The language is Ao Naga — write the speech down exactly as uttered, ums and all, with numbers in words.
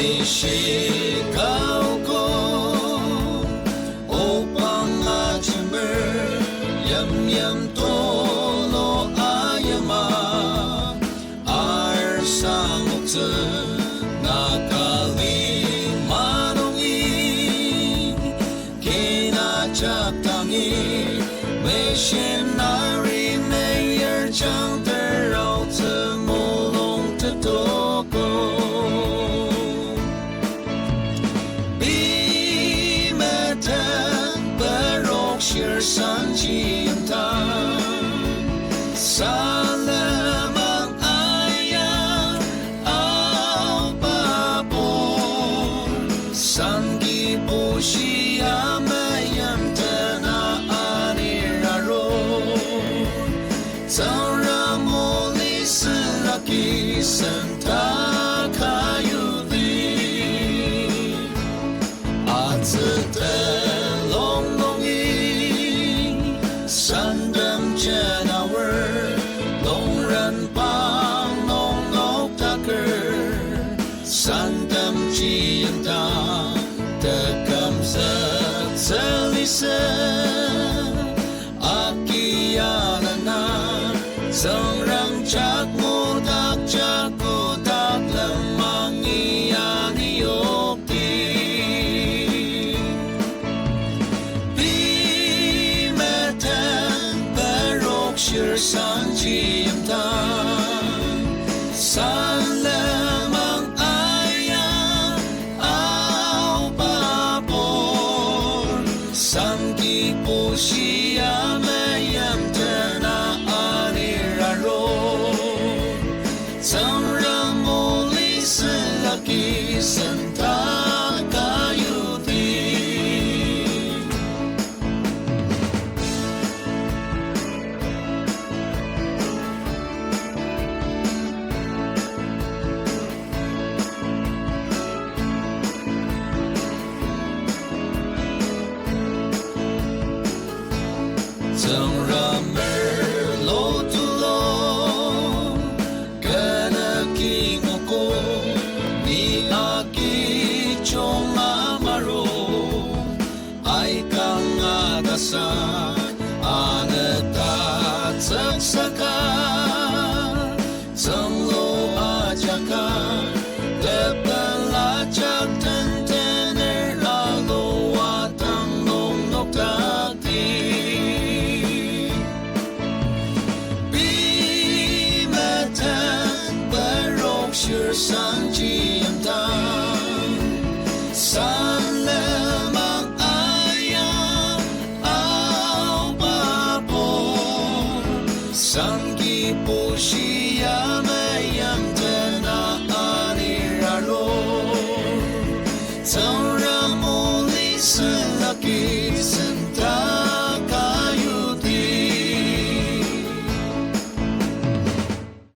Ishi kaogo, opang ajemer, yamyam tulu ayima, ar sangoktsü, Naga lima nungi, kin ajak dangi, missionary mayor jangter aotsü mulung tetogo. Pei metet perok shir sanji yimdang, salemang aya aobabo, sanki bushia meyimtena anir aru, Tsüngrem moli sülaki senta